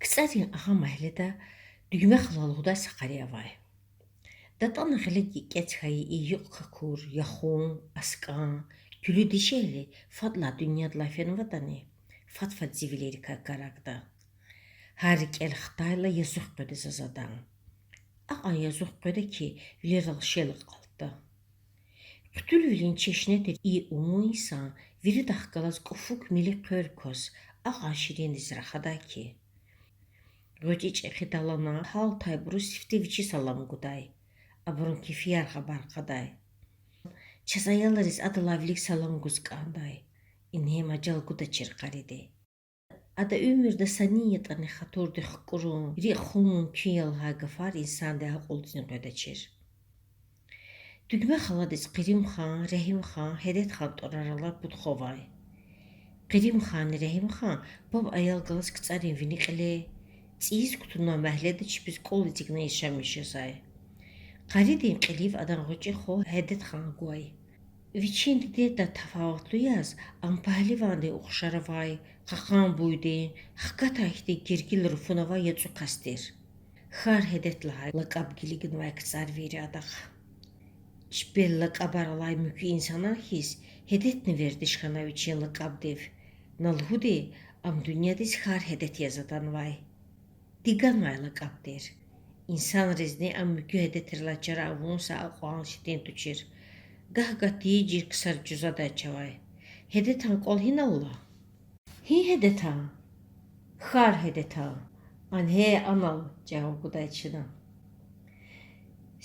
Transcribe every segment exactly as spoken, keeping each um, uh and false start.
КцӀарин Агъа магьледа Дуьгме хала лугьудай са къари авай. ДатӀана гъиле кӀекӀец хьайи и юкь какур, яхун, аскӀан, куьлуь дишегьли фадлай дуьньядилай фенватӀани, фад-фад зи вилерикай карагда. Гьар рикӀел хтайла язух къведа заз адан. Акьван язух къведа хьи, вилерал шел акьалтда. Хъуьтуьлвилин чешне тир и умун инсан виридахъ галаз кӀуфук мили хъвер кваз, акьван шириндиз рахадай хьи. ГъвечӀи-чӀехи далана гьалтайбуру сифте вичи салам гудай, абурун кефияр хабар кьадай. Чаз аялриз адалай вилик салам гуз кӀандай. Ингье мажал гудачир къариди. Ада уьмуьрда са нин ятӀани хатурдик хкӀурун, рикӀ хун мумкин я лагьай гафар инсандин акьулдизни къведачир. Дуьгме халадиз Къирим хан, Регьим хан, Гьедет хан тӀварар алай пуд хва авай. Къирим ханни Регьим хан буб аял галаз КцӀарин вини кьиле, цӀийиз кутунвай магьледа чпиз кӀвал эцигна яшамиш жезвай. Къаридин кьилив адан гъвечӀи хва Гьедет хан гвай. Вичин дидедай тафаватлу яз, ам пагьливандин ухшар авай, кьакьан буйдин, хкатай хьтин гергил руфун авай яцӀу кас тир. Хьар Гьедет лагьай лакӀаб килигнавай кцӀарвийри адахъ. Чпел лакӀабар алай муькуь инсанар хьиз, Гьедетни вердиш хьанай вичин лакӀабдив. На лугьуди, ам дуьньядиз Хьар Гьедет яз атанвай. Диганвай лакӀаб тир. Инсанризни ам муькуь Гьедетрилай чара авун са акьван четин тушир. Гагь-гагь тийижир ксар жузадай чавай. Гьедетан кӀвал гьинал ала? Гьи Гьедетан? Хьар Гьедетан. Ангье, анал, жаваб гудай чна.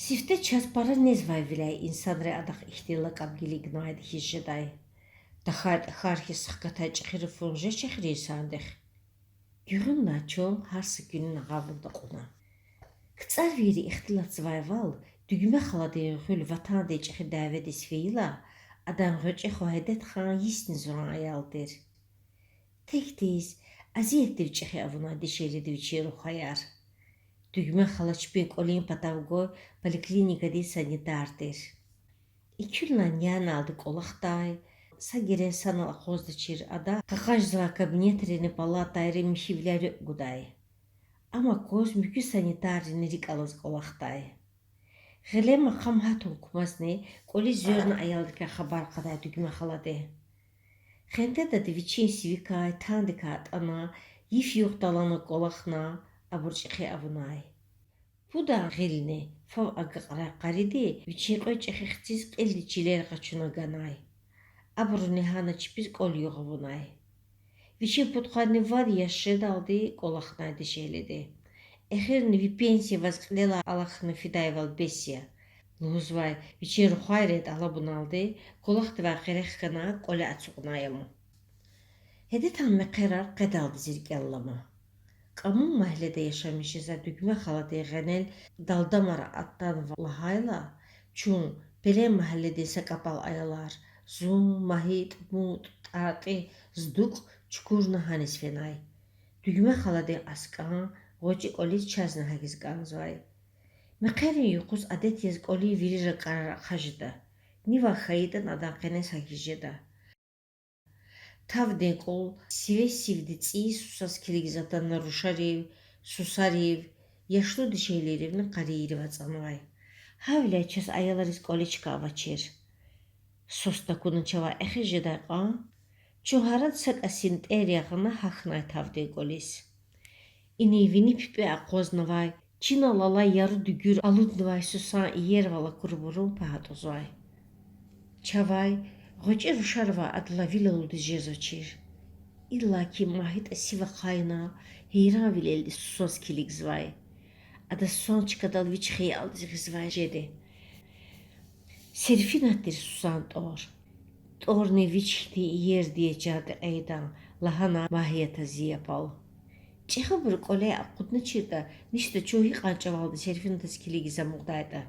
Сифте чаз пара незвайвиляй инсанри адахъ ихьтин лакӀаб килигнавайди хьиз жедай. ТахьайтӀа Хьар хьиз хкатай чӀехи руфун жеч эхир инсандихъ. Гуьгъуьнлай чун гьар са куьнин агъавилда кьуна. КцӀарвийри ихтилатзавайвал, Дуьгме халадин гъуьл ватандин чӀехи дяведиз фейила, адан гъвечӀи хва Гьедет хан йисни зуран аял тир. Текдиз, азиятдив чӀехи авунай дишегьлиди вичин рухваяр. Дуьгме хала чпин кӀвалин патав гвай поликлиникадин санитар тир. Экуьнлай няналди кӀвалахдай, са герен санал акъваздачир ада къакъажзавай кабинетрини палатайрин михьивиляй рекь гудай. Ам акваз муькуь санитаррини рикӀ алаз кӀвалахдай. Гъиле макъам гьатун кумазни кӀвализ зверна аялрикай хабар кьадай Дуьгме халади. Хендедалди вичин сивикай, тандикай атӀана, йиф-югъ талгьана кӀвалахна, абур чӀехи авунай. Пудан гъилни фав агакьрай къариди вичин кьве чӀехи хциз кьилди чилер къачуна ганай. Абуруни гьана чпиз кӀвал-югъ авунай. Вичин пудкъанни вад яш жедалди кӀвалахнай дишегьлиди. Эхирни ви пенсия ваз кьилелай алахьна фидайвал бес я лугьузвай, вичин рухвайрин тӀалабуналди кӀвалахдивай къерех хьана кӀвале ацукьнай ама. Гьедетан мехъерар къедалди зи рикӀел алама. Кьамун магьледа яшамиш жезвай Дуьгме халадин гъенел далдамар атанва лагьайла, чун, Пелен магьледин са кӀапӀал аялар, зун, МагьитӀ, МутӀ, ТӀатӀи, ЗдукӀ, Чукурна гьаниз фенай. Дуьгме халадин аскӀан, гъвечӀи кӀвализ чазни гьахьиз кӀанзавай. Мехъерин юкъуз адет яз кӀвалин вири ракӀарар ахъа жеда. Нивай хьайитӀани адан къенез гьахьиз жеда. Тавдин кӀвал сиве-сивди цӀийи сусаз килигиз атана рушарив, сусарив, яшлу дишегьлийривни къарийрив ацӀанвай. Гьавиляй чаз аялриз кӀвале чка авачир. Сус такуна чавай эхиз жедай кьван, чун гьарад са кӀасни тӀер ягъана гьахьнай тавдин кӀвализ. Инин вини пипӀе акъвазнавай, чинал алай яру дуьгуьр алуднавай сусан иервал акурбурун пагь атӀузвай. Чавай, гъвечӀи рушаривай адалай вил алудиз жезвачир. Иллаки МагьитӀа сив ахъайна, гьейранвилелди сусаз килигзавай. Ада сусан чкадал вич хиялдиз гъизвай жеди. Серфинат тир сусан тӀвар. ТӀварни вич хьтин иерди я, чан текьейдан, лагьана Магьията зи япал. ЧӀехибуру кӀвале акъудначиртӀа, ништа чун гьикьван чӀавалди Серфинатаз килигиз амукьдайтӀа.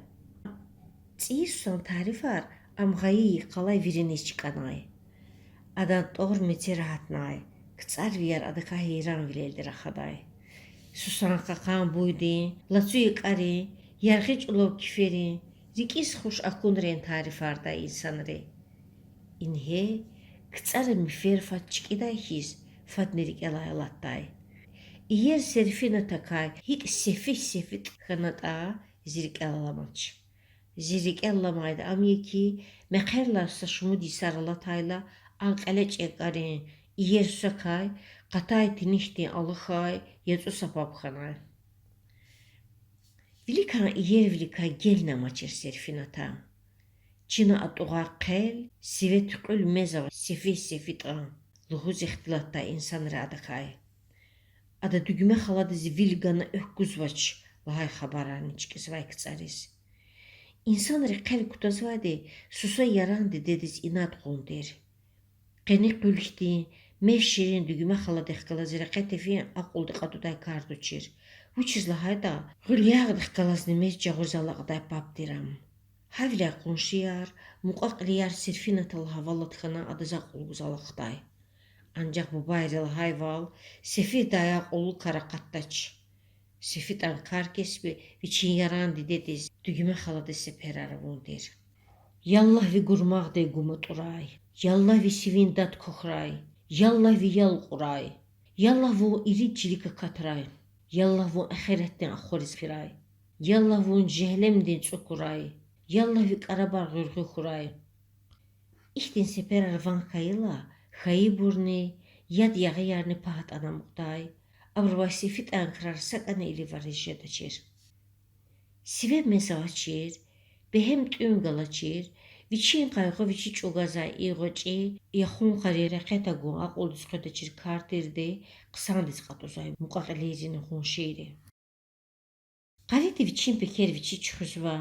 ЦӀийи сусан тарифар ам гъайи йикъалай вириниз чкӀанай. Адан тӀвар мецера гьатнай, кцӀарвияр адакай гьейранвилелди рахадай. Сусан кьакьан буйдин, лацу йикьарин, яргъи чӀулав киферин, рикӀиз хуш акунрин тарифардай инсанри. Ингье, кцӀара мифер фад чкӀидай хьиз, фадни рикӀелай алатдай. Иер Серфинатакай гьикӀ сефи-сефитӀ хьанатӀа, зи рикӀел аламач. Зи рикӀел аламайди ам я хьи, мехъерилай са шумуд йисар алатайла, а кьелечӀ якӀарин иер сакай, къатай тинихьдин алахьай яцӀу сапаб хьанай. Виликан иервиликай гелни амачир Серфината. Чина атӀугъай хъел, сиве туькьуьл мез авай сефи-сефитӀан лугьуз ихтилатдай инсанри адакай. Ада Дуьгме халадиз вил гана экв гузвач лагьай хабарарни чкӀизвай КцӀариз. Инсанри хъел кутазвайди суса Яран дидедиз инад кьун тир. Къени къуьл хьтин, мез ширин Дуьгме халадихъ галаз рекье тефин акьулди кьатӀудай кар тушир. Вучиз лагьайтӀа гъуьлягъдихъ галазни мез жагъуриз алакьдай паб тир ам. Гьавиляй къуншияр, мукьва-кьилияр Серфинатал гьавалат хьана адаз акьул гуз алахъдай. Анжах бубайри лагьайвал, сефигдай акьуллу кар акъатдач. СефитӀан кар-кеспи вичин Яран дидедиз, Дуьгме халадиз сеперар авун тир. Яллагь, ви гурмагъдин гум атӀурай, яллагь, ви сивин дад квахьрай, яллагь, ви ял кьурай, яллагь, вун ирид чилик акатрай, яллагь, вун эхиратдин ахвариз фирай, яллагь, вун жегьлемдин цӀу курай, яллагь, ви кӀарабар гъуьргъуь хьурай. Ихьтин сеперар ван хьайила, хьайибурни, яд ягъиярни пагь атӀана амукьдай, абурувай СефитӀан крар сакӀани иливариз жедачир. Сиве мез авачир, бегьем тӀуьн галачир, вичин къайгъу вичи чӀугвазвай и гъвечӀи яхун къари рекье тагун акьулдиз къведачир кар тирди хъсандиз кьатӀузвай мукьва-кьилийрини къуншийри. Къариди вичин пекер вичи чуьхуьзва,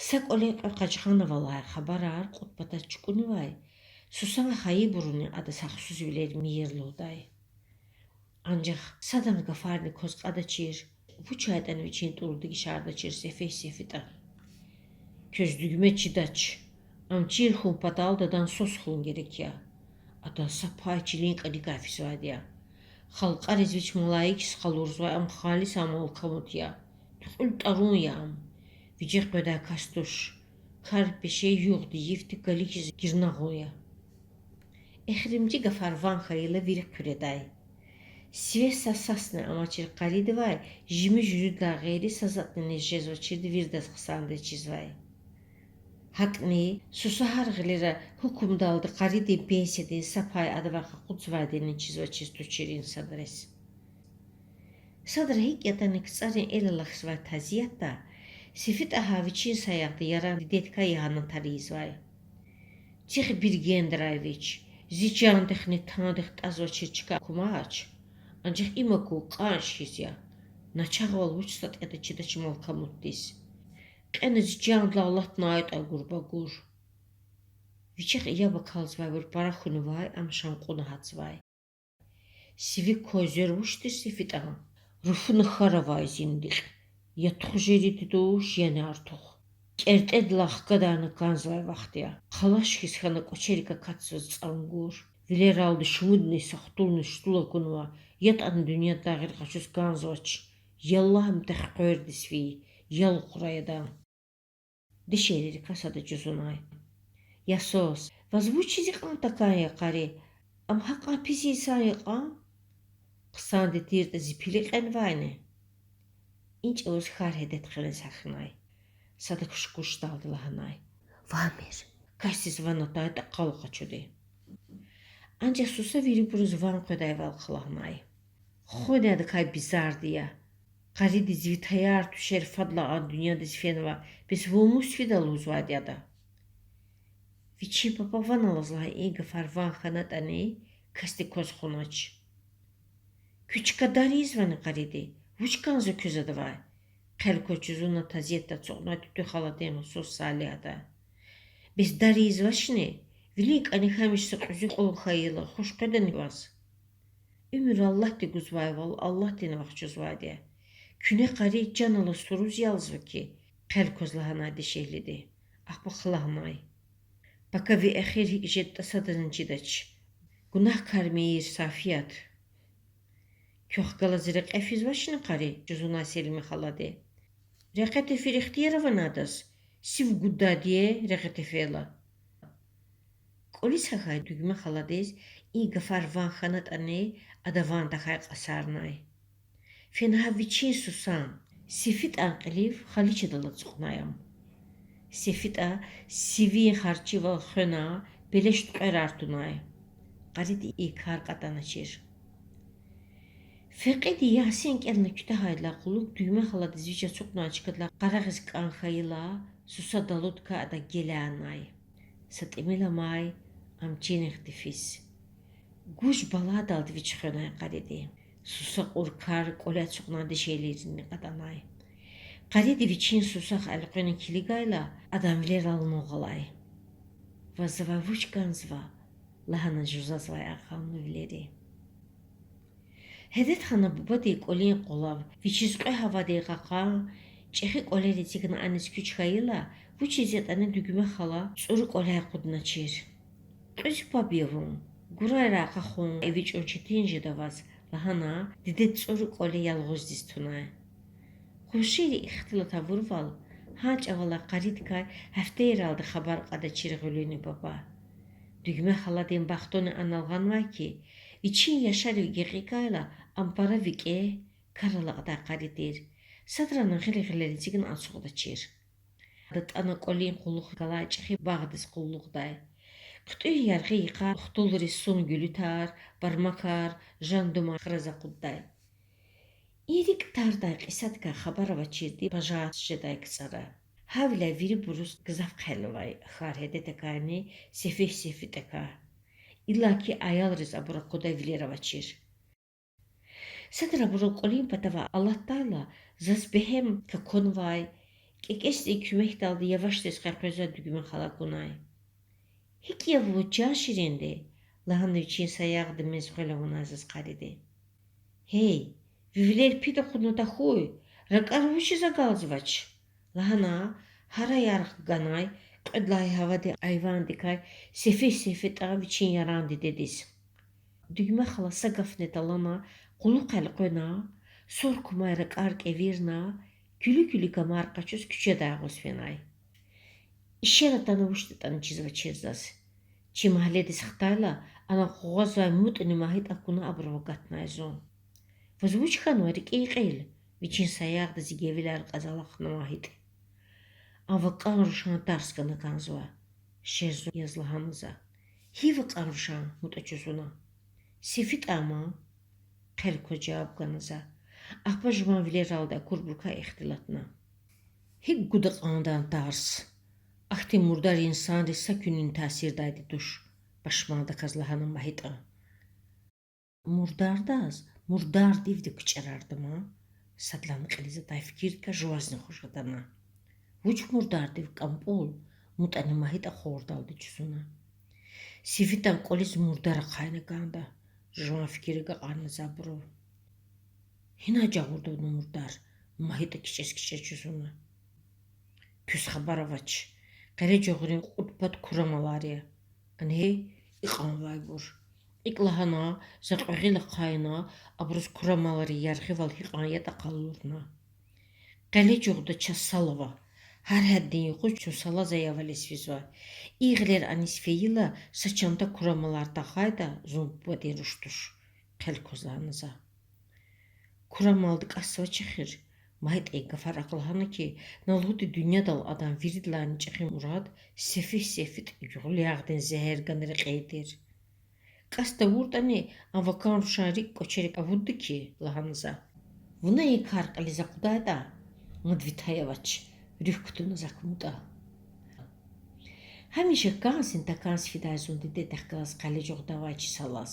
са кӀвале кьве къажгъан ава лагьай хабарар кьуд пата чукӀунивай, сусан хьайибуруни адаз гьахъсузвилер мийир лугьудай. Анжах садан гафарни кваз кьадачир, вучайтӀани вичин тӀул дегишардачир сефи-сефитӀа. Квез Дуьгме чидач. Ам чир хьун паталди адан свас хьун герек я. Адан са пай чилин кӀаникай физвайди я. Халкьариз вич малаикдиз къалурзавай ам халисан малкамут я. Туькьуьл тӀарун я ам. Виже къведай кас туш. Кар-пеше югъди-йифди калихьиз гирнагъун я. Эхиримжи гафар ван хьайила вири хъуьредай. Сиве са сасни амачир къаридивай, жими жуьредилай гъейри са затӀни нез жезвачирди виридаз хъсандиз чизвай. ГьакӀни, суса гьар гъилера гьукумдалди къаридин пенсиядин са пай адавай къакъудзавайдини чизвачиз тушир инсанриз. Садра гьикӀ ятӀани КцӀарин эл алахьзавай тазиятда СефитӀа гьа вичин саягъда Яран дидедикай ягьанатар ийизвай. Цихбур гендрай вич, зи жандихъни тандихъ тӀазвачир чка кумач, анжах им аку кӀанш хьиз я. Начагъвал вуч затӀ ятӀа чидач малкамутдиз. Кьена зи жандилай алатнайтӀа гурба гур. Вичихъ яб акалзавайбур пара хьунивай ам шанкьуна гьатзавай. Сивик квай звер вуч тир СефитӀан? Руфуна хьар авай зиндикь. Я тухужери туш, яни артух. КӀертӀедилай хкадарна кӀанзавай вахт я. Къалаш хьиз хьана кӀвачерик акатзава цӀангур. Вилералди шумудни са хтулни шутула акунва, ятӀани дуьньядилай гъейри къачуз кӀанзавач. Яллагь, метӀи хъуьрердиз фейи, ял кьурай адан. Дишегьлийрикай сада жузунай: Я сос, ваз вучиз икьван такӀан я къари? Ам гьакьван пис инсан я кьван? Хъсанди тиртӀа, зи пили кьенвайни? И чӀавуз хьар гьедет хъиниз гьахьнай. Садак шукур жедалди лагьанай: Вамир, касдиз ван атайтӀа къал къачуди. Анжах суса вирибуруз ван къведайвал хълагьнай. Хвена адакай бизарди я. Къаридиз ви таяр-туьшер фадлай а дуьньядиз фенва, бес вун мус фида лугьузвайди ада? Вичин папа ван алаз лагьай и гафар ван хьанатӀани, касди кваз кьунач. Куь чка дар ийизвани къариди? Вуч кӀанзава квез адавай? Хъел кваз жузуна тазиятда ацукьнавай Тутуь халадин гъусур Салигьада. Бес дар ийизвачни? Вилин кӀаник гьамиша са кьуьзуь кьун хьайила, хуш къведани ваз? Уьмуьр Аллагьди гузвайвал, Аллагьдини вахчузвайди я. Куьне къари чан алаз суруз ялзава хьи, хъел кваз лагьанай дишегьлиди. Ахпа хълагьнай: Пака ви эхир гьикӀ жедатӀа садазни чидач. Гунагькар мийир Сафият. Квехъ галаз рекье физвачни къари? жузунай Селми халади. Рекье тефир ихтияр авани адаз? Сив гуддайди я рекье тефейла. КӀвализ гьахьай Дуьгме халадиз и гафар ван хьанатӀани, ада ван тахьай кьасарнай. Фена гьа вичин сусан, СефитӀан кьилив халичадал ацукьнай ам. СефитӀа сивин харчивал хвена, белеш тӀуькьверар тунай. Къариди и кар кьатӀаначир. Фекьиди Ясин кӀелна куьтягьайдалай кьулухъ Дуьгме халадиз вич ацукьнавай чкадилай къарагъиз кӀан хьайила, суса далудкай ада гелянай. Са тӀимил амай, ам чинихъди физ. Гуж баладалди вич хвенай къариди. Суса кьур кар кӀвале ацукьнавай дишегьлийрини кьатӀанай. Къариди вичин сусахъ элкъвена килигайла, адан вилерал нугъ алай. Ваз завай вуч кӀанзава? Лагьана жузазвай агъамлу вилери. Гьедет хьана бубадин кӀвалин къвалав, вичиз кьве гьавадин кьакьан, чӀехи кӀвалер эцигна аниз куьч хьайила, вучиз ятӀани Дуьгме хала цӀуру кӀваляй акъудначир. Кьуьзуь паб я вун, гурайрай къахун эвичӀун четин жеда ваз, лагьана, дидед цӀуру кӀвале ялгъуздиз тунай. Къуншийри ихтилат авурвал, гьа чӀавалай къаридикай гьафтейралди хабар кьадачир гъуьлуьни баба. Дуьгме халадин бахтуни анал гъанвай хьи, вичин яшарив гекъигайла, ам пара викӀегь, кар алакьдай къари тир. Садрани гъил-гъилел эцигна ацукьдачир. АтӀана кӀвалин кьулухъ галай чӀехи багъдиз къуллугъдай. ХъуьтӀуьн яргъи йикъа хтулриз сун гуьлуьтар, бармакар, жан-думар храз акъуддай. И рикӀ тардай кьисадикай хабар авачирди пажар жедай КцӀара. Гьавиляй вирибуруз гзаф хъел авай хьар гьедетакайни сефигь СефитӀакай. Иллаки аялриз абур акъудай вилер авачир. Садра абурал кӀвалин патавай алатдайла, заз бегьем какунвай, кӀекӀецдин куьмекдалди явашдиз къекъвезвай Дуьгме хала акунай. ГьикӀ я вун, чан ширинди? Лагьана вичин саягъда мез гъвел авунай заз къариди. Гьей, ви вилер пида кьуна тахьуй, ракӀар вучиз агалзавач? Лагьана, гьарай ярх ганай кьвед лагьай гьавадин айвандикай сефигь СефитӀа вичин яран дидедиз. Дуьгме хала са гафни талгьана, кьулухъ элкъвена, сур кумай ракӀар кӀевирна, куьлуь-куьлуь гамар къачуз куьчедай агъуз фенай. Ишер атана вучдатӀани чизвачир заз. Чи магьледиз хтайла, ана къугъвазвай МутӀани МагьитӀани акуна абурав агатнай зун. Ваз вуч хьанва, рикӀин кьил? Вичин саягъда зи гевилар кьаз алахъна МагьитӀ. Ам вакӀан рушан тарс гана кӀанзава, шерзу яз лагьана за. Гьи вакӀан рушан? МутӀа чузвуна. СефитӀа ман, хъел кваз жаваб гана за. Ахпа жуван вилералди акурбурукай ихтилатна. ГьикӀ гуда кьван адан тарс? Ахьтин мурдар инсанриз са куьнин таъсирдайди туш, пашмандаказ лагьана МагьитӀа. Мурдардаз мурдардивди кичӀерарда ман, садлани кьилиз атай фикирдикай жувазни хуш атана. Вуч мурдардив, КӀампӀул? МутӀани МагьитӀа хордалди жузуна. СефитӀан кӀвализ мурдар ахъайна кӀанда, жуван фикир агакьарна за абуру. Гьинай жагъурда вуна мурдар? МагьитӀа кичӀез-кичӀез жузуна. Квез хабар авач. Къележагърин кьуд пад курамалар я. Ана гьей икьван авайбур. ИкӀ лагьана, за кьве гъил ахъайна, абуруз курамалрин яргъивал гьикьван ятӀа къалурна. Къележагъда чаз сал ава. Гьар гьаддин юкъуз чун салаз аявализ физва. И гъилер аниз фейила, са чанта курамалар тахьайтӀа, зун бубадин руш туш, хъел кваз лагьана за. Курамалди кӀасзавач эхир. МагьитӀа и гафар акӀ лагьана хьи, на лугьуди дуьньядал адан виридалайни чӀехи мурад сефигь СефитӀ гуьгъуьлягъдин зегьер гана рекьин тир. КӀас тавуртӀани, ам вакӀан рушан рикӀ кӀвачерик авудда хьи, лагьана за. Вуна и кар кьилиз акъудайтӀа, мад ви тай авач, руьгь кутуна зак МутӀа. Гьамиша кӀанзни-такӀанзни фидай зун дидедихъ галаз къележагъда авай чи салаз.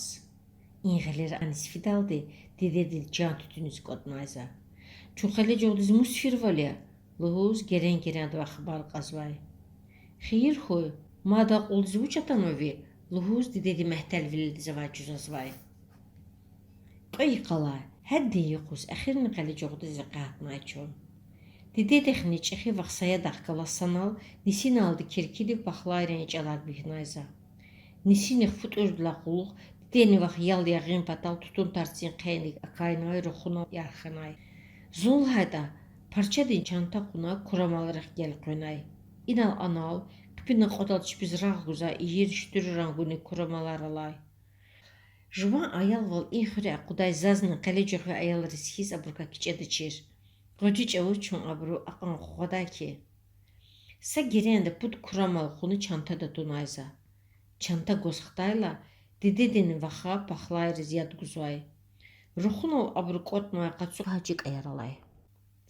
И гъилер аниз фидалди дидедин чан туьтуьниз кӀватӀнай за. Чун къележагъдиз мус фирвал я? лугьуз герен-герендавай хабар кьазвай. Хийир хьуй, мад акьулдиз вуч атанва ви? лугьуз дидедин мягьтелвилелди завай жузазвай. Кьве йикъалай, гьаддин юкъуз эхирни къележагъдиз рекье гьатнай чун. Дидедихъни чӀехи вах Саядахъ галаз санал нисиналди киркидив пахлайрин ичӀалар бигьнай за. Нисинихъ футӀуьрдалай кьулухъ дидени вах ял ягъин патал тутун тарцин хъенрик акайнавай рахунал ярх хьанай. Зун лагьайтӀа, парчадин чанта кьуна курамалрихъ гелкъвенай. Инал-анал, хъипи накьвадал чпиз рагъ гузвай ийир шуьтуьр рангунин курамалар алай. Жуван аялвал и хуьре акъудай зазни къележагъве аялриз хьиз абурукай кичӀедачир. Гъвечӏи чӀавуз чун абуру акьван къугъвадай хьи. Са геренда пуд курамал кьуна чантада тунай за. Чанта гваз хтайла, дидедин ваха пахлайриз яд гузвай. Рухунал абуру кӀватӀнавай къацу гьажикӀаяр алай.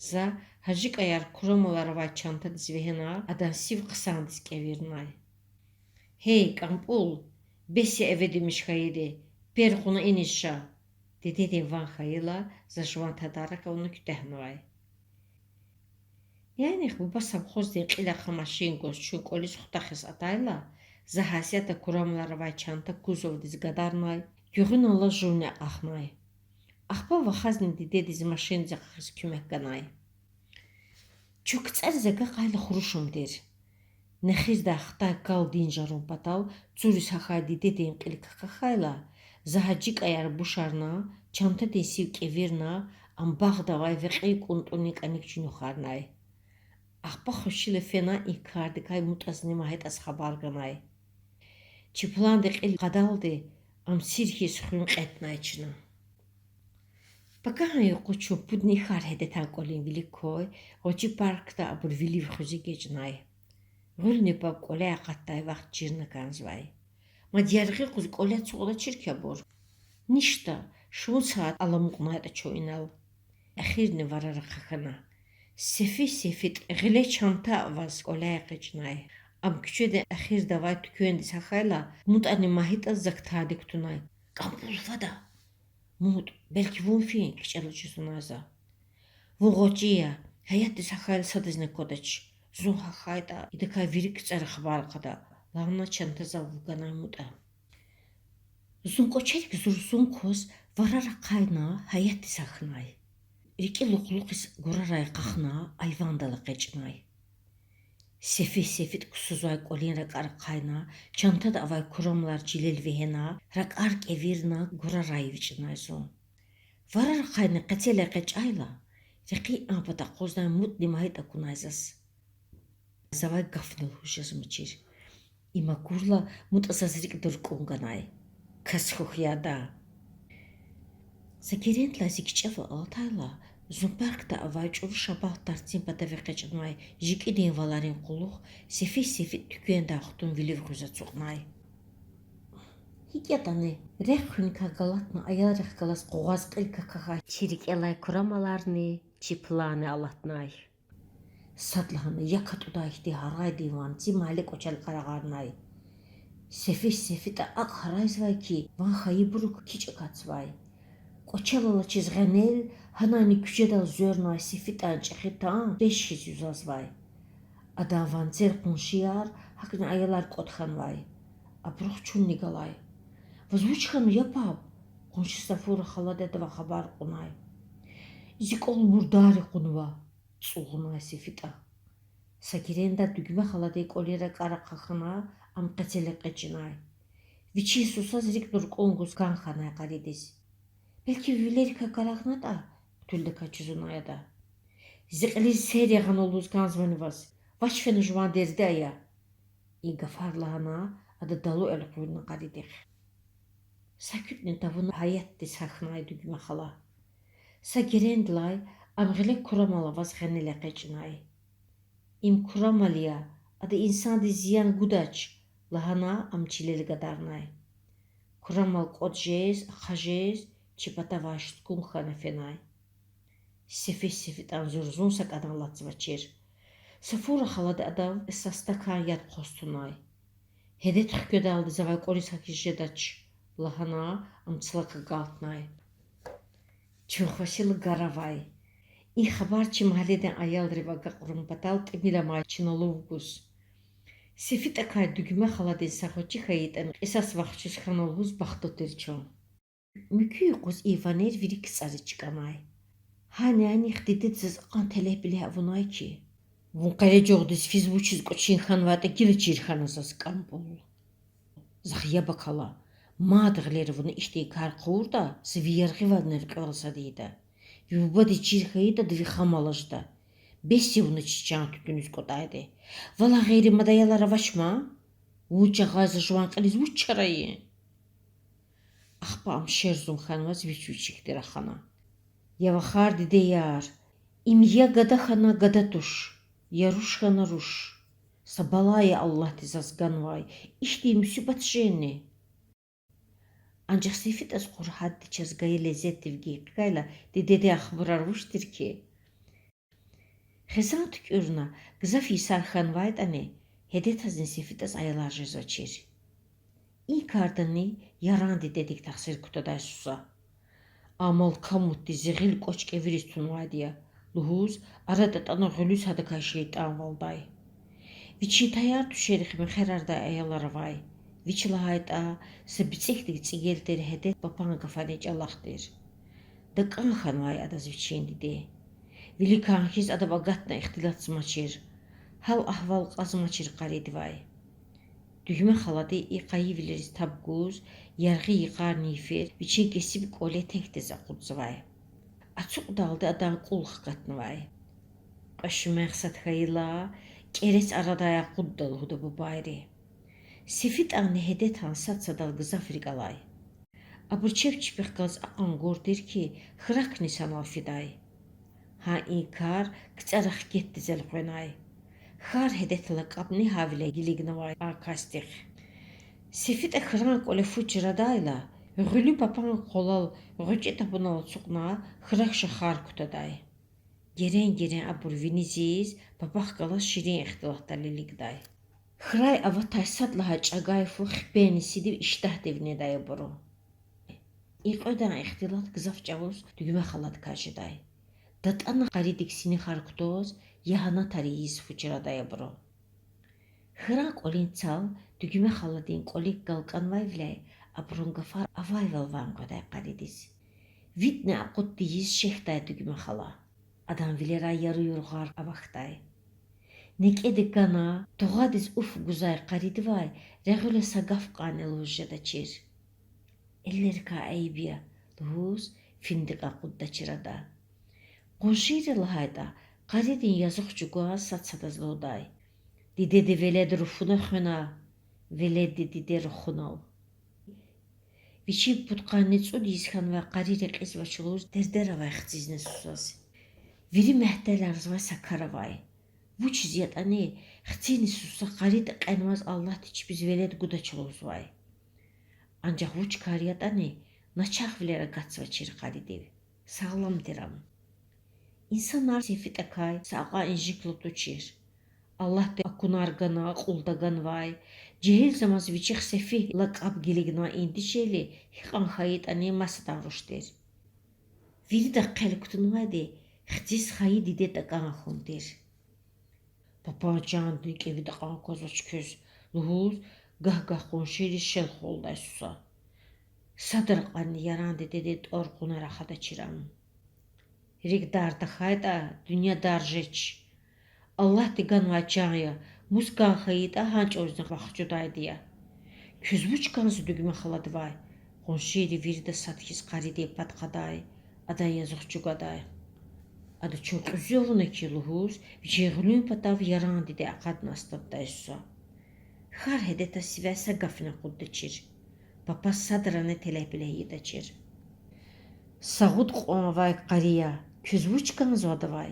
За гьажикӀаяр курамалар авай чантадиз вегьена, адан сив хъсандиз кӀевирнай. Гьей, КӀампӀул, бес я эведимиш хьайиди, пер кьуна иниз ша. Дидедин ван хьайила, за жуван тадарак авуна куьтягьнавай. Нянихъ буба совхоздин кьил ахъа машин гваз чун кӀвализ хутахиз атайла, за гьасятда курамалар авай чанта кузовдиз гадарнай, гуьгъуьналлаз жувни акьахнай. Ахпа вахазни дидедиз машиндиз экъечӀиз куьмек ганай. Чун КцӀариз агакьайла хурушум тир. Нехирдай хтай кал динжарун патал цуриз гьахьай дидедин кьил какахьайла, за гьажикӀаяр бушарна, чантадин сив кӀевирна, ам багъда авай векьин кӀунтӀунин кӀаник чуьнуьхарнай. Ахпа хвешила фена и кардикай МутӀазни МагьитӀаз хабар ганай. Чи планди кьил къадалди, ам сир хьиз хуьн кьетӀнай чна. Пакагьан юкъуз чун пудни хьар гьедетан кӀвалин вилик квай, гъвечӀи паркда абур вилив хуьз эгечӀнай. Гъуьлни паб кӀваляй акъатдай вахт чирна кӀанзавай. Мад яргъи юкъуз кӀваляй ацукьдачир хьи абур. Ништа, шумуд сят аламукьнайтӀа чун инал. Эхирни варар ахъа хьана. Сефи-сефитӀ гъиле чанта аваз кӀваляй экъечӀнай. Ам куьчедин эхирда авай туьквендиз гьахьайла, МутӀани МагьитӀа зак тади кутунай. КӀампӀул, фад а! МутӀ, белки вун фин? кичӀела жузунай за. Вун гъвечӀи я, гьаятдиз гьахьайла садазни аквадач. Зун гьахьайтӀа, идакай вири КцӀара хабар кьада, лагьана чанта зав вуганай МутӀа. Зун кӀвачерик зурзун кваз варар ахъайна гьаятдиз гьахьнай. РикӀи лукьлукьиз гурарай акьахна, айвандал экъечӀнай. Сефи-сефитӀ ксузвай кӀвалин ракӀар ахъайна, чантада авай курамалар чилел вегьена, ракӀар кӀевирна, гурарай эвичӀнай зун. Варар ахъайна къецел экъечӀайла, рекьин а пата акъваздай МутӀни МагьитӀ акунай заз. Завай гафни лугьуз жезмачир. Им акурла, МутӀа заз рикӀ дуркӀун ганай. Кас хьухь яда! Са герендилай зи кичӀева алатайла, зун паркда авай чӀуру шабагьат тарцин патав экъечӀнавай жикӀидин валарин кьулухъ сефи-сефитӀ туьквендай хтун вилив хуьз ацукьнай. ГьикӀ ятӀани, рехъ хуьникай галатна аялрихъ галаз къугъваз кьил какахьай чи рикӀелай курамаларни, чи планни алатнай. Садлагьана як атӀудай хьтин гьарайдин ванци майли кӀвачел къарагъарнай. Сефи-сефитӀа акӀ гьарайзавай хьи, ван хьайибурук кичӀ акатзавай. КӀвачел алачиз гъенел, гьанани куьчедал звернавай сефитӀан чӀехи тан пеш хьиз юзазвай. Адан ванцел къуншияр, гьакӀни аялар кӀватӀ хьанвай. Абурухъ чунни галай. Ваз вуч хьанва, я паб? къунши Сафура халади адавай хабар кьунай. Зи кӀвал мурдарри кьунва, цӀугъунай сефитӀа. Са геренда Дуьгме халади кӀвалин ракӀар ахъа хьана, ам къецел экъечӀнай. Вичин сусаз рикӀ дуркӀун гуз кӀан хьанай къаридиз. Белки вилерикай карагънатӀа? хъуьтуьлдакай жузунай ада. Зи кьилиз сер ягъанва лугьуз кӀанзавани ваз? Вач фена жуван дерди ая! И гафар лагьана, ада далу элкъуьрна къаридихъ. Са куьтӀни тавуна гьаятдиз гьахьнай Дуьгме хала. Са герендилай ам гъиле курамал аваз гъенел экъечӀнай. Им курамал я, ада инсандиз зиян гудач,— лагьана, ам чилел гадарнай. Курамал кӀватӀ жез, ахъа жез, чи патавай шуткун хьана фенай. Сефи-сефитӀан зурзун са кӀадан алатзавачир. Сафура халади адав са стакан яд хъваз тунай. Гьедет хкведалди завай кӀвализ гьахьиз жедач,— лагьана, ам цлак агалтнай. Чун хвешила гар авай. И хабар чи магьледин аялрив агакьарун патал тӀимил амай чна лув гуз. СефитӀакай Дуьгме халадин са гъвечӀи хьайитӀани кьисас вахчуз хьана лугьуз бахтлу тир чун. Муькуь юкъуз и ванер вири КцӀариз чкӀанай. Гьа нянихъ дидеди заз акьван телегь-билегь авунай хьи. Вун къележагъдиз физ вучиз кӀвачин хьанвайтӀа гила чир хьана заз, КӀампӀул. Захъ яб акала. Мад гъилера вуна ихьтин кар хъувуртӀа, са ви яргъивални рекьивал сад ийида. Ви бубадиз чир хьайитӀа, ви хам алажда. Бес я вуна чи чан туьтуьниз кӀватӀайди. Валай гъейри мад аялар авач ман? Вун жагъай за жуван кьилиз вуч чара ийин? Ахпа ам шерзун хьанваз вич-вичикди рахана: Я вахар, дидеяр, им я гада хьана гада туш, я руш хьана руш. Са бала я Аллагьди заз ганвай, ихьтин мусибат жени? Анжах СефитӀаз къур гьадди чаз гайи лезетдив гекъигайла, дидедин ахбурар вуч тир хьи? Хизан туькӀуьрна, гзаф йисар хьанвайтӀани, гьедетазни СефитӀаз аялар жезвачир. И кардани Яран дидедик тахсир кутадай суса. А малкамутди зи гъил кӀвач кӀевириз тунвайди я лугьуз, ара датӀана гъуьлуьз гьадакай шейтӀанвалдай. Вичин таяр-туьшерихъ мехъерардай аялар авай. Вич лагьайтӀа, са бицӀекдик цӀигел тир гьедет папан гафарин чӀалахъ тир. ДакӀан хьанвай адаз вичин диде. Виликан хьиз адав агатна ихтилатзамачир. Гьал-агьвал кьазмачир къаридивай. Дуьгме халади и къайивилериз таб гуз, яргъи йикъарни йифер вичин кесиб кӀвале текдиз акъудзавай. Ацукьдалди адан кӀул хкатнавай. Кьве шуьмягъ сад хьайила, кӀерец арадай акъудда лугьуда бубайри. СефитӀанни гьедетан сад-садал гзаф рикӀ алай. Абур чеб чпихъ галаз акьван гур тир хьи, хракни санал фидай. Гьа и кар КцӀара хкетдиз элкъвенай. Хьар гьедет лакӀабни гьавиляй гилигнавай а касдихъ. СефитӀа хьран кӀвале фу чрадайла, гъуьлуь папан къвалал гъвечӀи табунал ацукьна, хьрак шахар кутадай. Герен-герен абур вини зиз, папахъ галаз ширин ихтилатдал илигдай. Хьрай аватай сад лагьай чӀагай фу хипени сидив иштагьдив недай абуру. И кьведан ихтилат гзаф чӀавуз Дуьгме халадикай жедай. ДатӀана къаридик синихар кутаз, ягьанатар ийиз фу чрадай абуру. Хьран кӀвалин цал Дуьгме халадин кӀвалик галкӀанвайвиляй абурун гафар авайвал ван къведай къаридиз. ВитӀни акъуд тийиз шехьдай Дуьгме хала. Адан вилерай яру-юргъар авахьдай. НекӀеди гана, тугъадиз уф гузвай къаридивай регъуьла са гаф кьванни лугьуз жедачир. Эллерикай айиб я,— лугьуз, финдик акъуддачир ада. Къуншийри лагьайтӀа, къаридин язух чӀугваз сад-садаз лугьудай: Дидеди велед руфуна хвена, веледди диде рухунал. Вичин пудкъанни цӀуд йис хьанвай къари рекьизвач лугьуз дердер авай хцизни сусаз. Вири мягьтеларзавай са кар авай. Вучиз ятӀани, хцини суса къаридин кьенваз Аллагьди чпиз велед гудач лугьузвай. Анжах вуч кар ятӀани, начагъвилер агатзавачир къаридив. Сагълам тир ам. Инсанар СефитӀакай са акьван инжиклу тушир. Аллагьди акунар гана акьул таганвай, жегьилзамаз вичихъ Сефигь лакӀаб гилигнавай и дишегьли гьикьван хьайитӀани масадан руш тир. Вирида хъел кутунвайди хциз хайи диде такӀан хьун тир. Папан чандин кӀевида кьван квазвач квез,— лугьуз, гагь-гагь къуншийриз шел хвалдай суса. Садра кьванни Яран дидедин тӀвар кьуна рахадачир ам. РикӀ дар тахьайтӀа, дуьнья дар жеч. Аллагьди ганвай чан я, мус кӀан хьайитӀа, гьа чӀавузни вахчудайди я. Квез вуч кӀанзава Дуьгме халадивай? Къуншийри вирида сад хьиз къаридин пад кьадай, адан язух чӀугвадай. Ада чун кьуьзуь авуна хьи,— лугьуз, вичин гъуьлуьн патав Яран диде акъадна астаддай суса. Хьар гьедетаз сивяй са гафни акъуддачир. Папаз садрани телепиле ийидачир. Са гъуд кьван авай къари я, квез вуч кӀанзава адавай?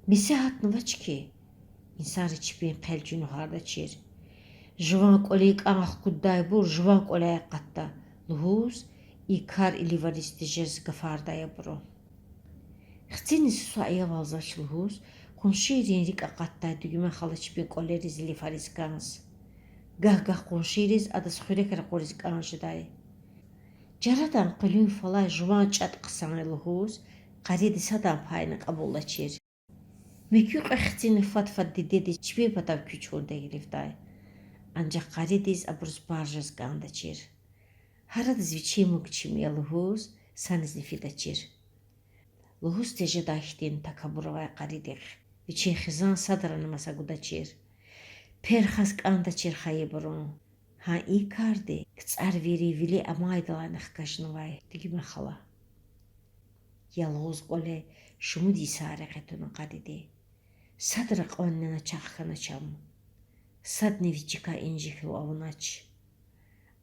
Месе гьатнавач хьи. Инсанри чпин хъел чуьнуьхардачир. Жуван кӀвалин кӀан хкуддайбур жуван кӀваляй акъатда,— лугьуз, и кар иливариз тежез гафардай абуру. Хцини суса аявалзавач лугьуз, къуншийрин рикӀ акъатдай Дуьгме хала чпин кӀвалериз лифариз кӀанз. Гагь-гагь къуншийриз адаз хуьрек ракъуриз кӀан жедай. Чарадан къуьлуьн фалай жуван чӀатӀ хъсан я лугьуз, къариди садан пайни кьабулдачир. Муькуь кьве хцини фад-фад дидедиз чпин патав куьч хьун теклифдай. Анжах къаридиз абуруз пар жез кӀандачир. Гьарадиз вичин муг чими я лугьуз, санизни фидачир. Лугьуз тежедай хьтин такабур авай къаридихъ вичин хизан садрани маса гудачир. Перхаз кӀандачир хайибурун. Гьа и карди КцӀарвийрин вили амайдалайни хкажнавай Дуьгме хала. Ялгъуз кӀвале шумуд йисар рекье туна къариди. Садра кьванни начагъ хьанач ам. Садни вичикай инжиклу авунач.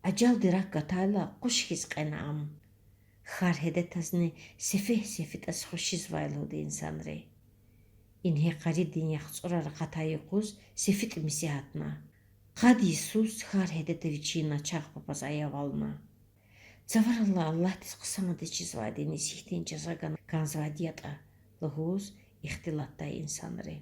Ажалди рак гатайла, къуш хьиз кьена ам. Хар гьедетазни сефигь сефитӀаз хвешизвай лугьуда инсанри. Ингье къаридин яхцӀурар акъатай юкъуз сефитӀ миси гьатна. Къад йисуз хар гьедета вичин начагъ папаз аявална. Цавараллай Аллагьдиз хъсандиз чизвайди иниз гьихьтин жаза гана кӀанзавайди ятӀа,— лугьуз ихтилатдай инсанри.